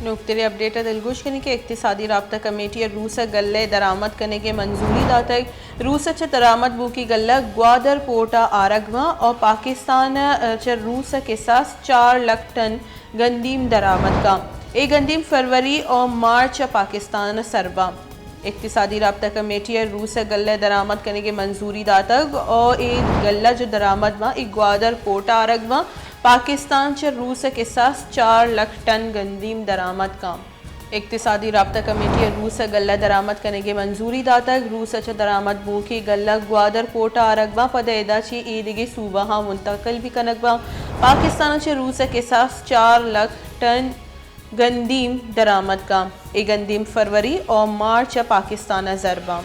نوکتریں اپڈیٹ ءَ دلگوش کنیں کہ اقتصادی رابطہ کمیٹی ءَ روس ءَ گلہ ءِ درآمد کنگ ءِ منظوری داتگ۔ روس ءَ چہ درآمد بوکی گلہ گوادر پورٹ ءَ آرگ باں اور پاکستان ءَ چہ روس ءَ کساس چار لکھ ٹن گندیم درآمد کاں۔ اے گندیم فروری اور مارچ ءَ پاکستان ءَ سر باں۔ اقتصادی رابطہ کمیٹی ءَ روس ءَ گلہ درآمد کنگ ءِ منظوری داتگ اور اے گلہ جو درآمد باں اے گوادر پورٹ ءَ آرگ باں۔ پاکستان چہ روس ءَ کساس چار لکھ ٹن گندیم درآمد کاں۔ اقتصادی رابطہ کمیٹی ءَ روس ءَ گلہ درآمد کنگ ءِ منظوری داتگ۔ روس ءَ چہ درآمد بوکی گلہ گوادر پورٹ ءَ آرگ باں، پد ءَ ادا چہ ایدگہ صوبہاں منتقل بھی کنگ باں۔ پاکستان ءَ چہ روس ءَ کساس چار لکھ ٹن گندیم درآمد کاں۔ اے گندیم فروری اور مارچ ءَ پاکستان ءَ زر باں۔